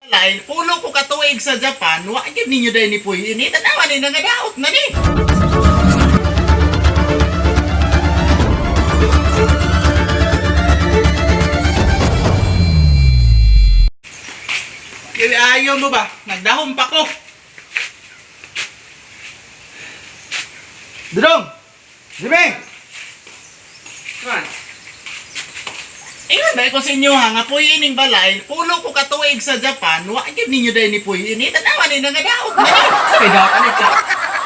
Lain, pulo ko katuig sa Japan, wa gyud ninyo dai ni Puy ini. Tanawa ni nangadaot na ni. Kaya ayaw mo ba? Nagdahom pa ko. Dudong! Jimmy! Man, Ingon ba ko sa inyo ha, nga puy ining balay, pulo ko katuig sa Japan, wa gyud ninyo dai ni Puy ini. Tanawa ni nangadaot na ni. sa may dapat ani ka.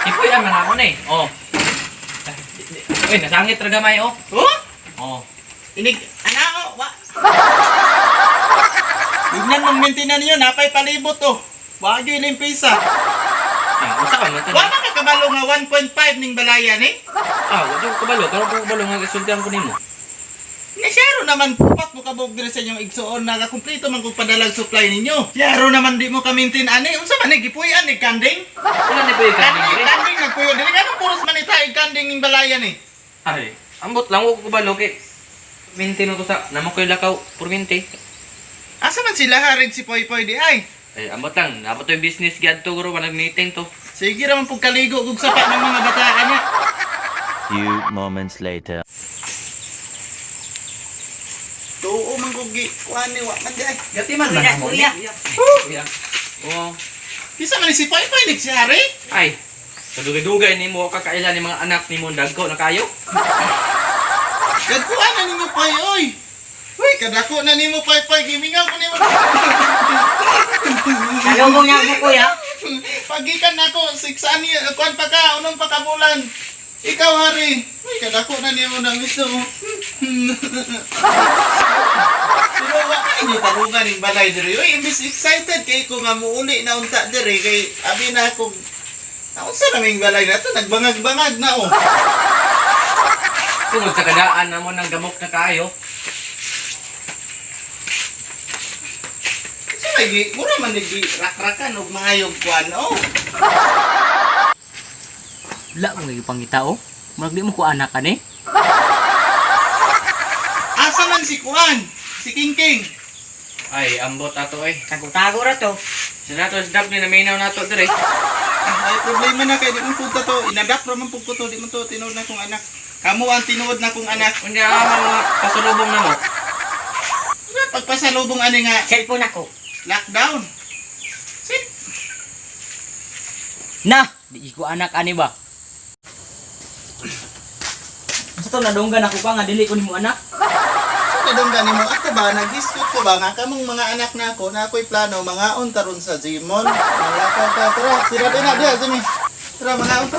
Ipoy ang mga ako na eh. Oh. Uy, nasangit ra gamay oh. Oh? Oh. Inig, ana o, wa. Tignan mong maintenance ninyo, napay palibot oh. Wa gyud limpisa. Ah, usa ka man Wa man ka kabalo nga 1.5 ning balayan eh. Ah, wa jud ko kabalo, karon ko kabalo nga gisultihan ko nimo. Nasyaro naman pupat mo kabog diri sa inyong igsuon na kumpleto man kog padalag supply ninyo. Syaro naman di mo ka maintain ani. Unsa man ni gipuy-an ni kanding? Wala ni poy kanding Kanding, dire. kanding nagpuyo diri kanang puros man itaig kanding ning balayan eh. Ay, ambot lang wa ko kabalo kay maintain ko sa namo koy lakaw purminti. Asa man sila harid si Poy Poy di ay? Ay, ambot lang, napot yung business gyud to guro wa nag-meeting to. Sige ra man pug kaligo kog sapa ng mga bataan niya. Few moments later. Tuo man kog gi kuan ni wa man di ay. Gati man Kuya, kuya. Kuya. Oh. Kisa man ni si Poy Poy ni si Hari? Ay, kadugay-dugay nimo kakaila ni mga anak nimo dagko na kayo. Dagkuan na nimo Poy oy. Uy, kadako na nimo Poy Poy gimingaw ko nimo. Salubong niya ako, kuya. Pagikan nako six ani kuan pa ka unong pa ka bulan. Ikaw Hari. Uy, kadako na nimo na miso. Pero wa ka ninyo tarungan ning balay diri. Uy, imbis excited kay ko nga muuli na unta diri kay abi na akong Naunsa na ming balay na to nagbangag-bangag na oh. Tungod sa kadaan namo ng gamok na kayo. Sa lagi, mura man nigi rakrakan og maayog kuan oh. Wala mo nga pangita oh. Murag di mo ko anak ani. Asa man si kuan? Si King King. Ay, ambot ato eh. Tago-tago ra to. Sa nato sa dap ni naminaw nato dire. Ah, ay problema na kay di man punta to. Inadapt ra man pud ko to, di man to tinuod na kong anak. Kamo ang tinuod na kong anak. Unya ang mga pasulubong namo. Pagpasalubong ani nga Cellphone ako. lockdown. Sin Na, di ko anak ani ba. Sa to nadunggan ako pa nga dili ko nimo anak. So nadunggan nimo ato ba naghiskot ko ba nga kamong mga anak nako na ako'y plano mangaon taron sa Gmall. Malakaw ka tara. Sira din na diha Jimmy. Tara mangaon ta.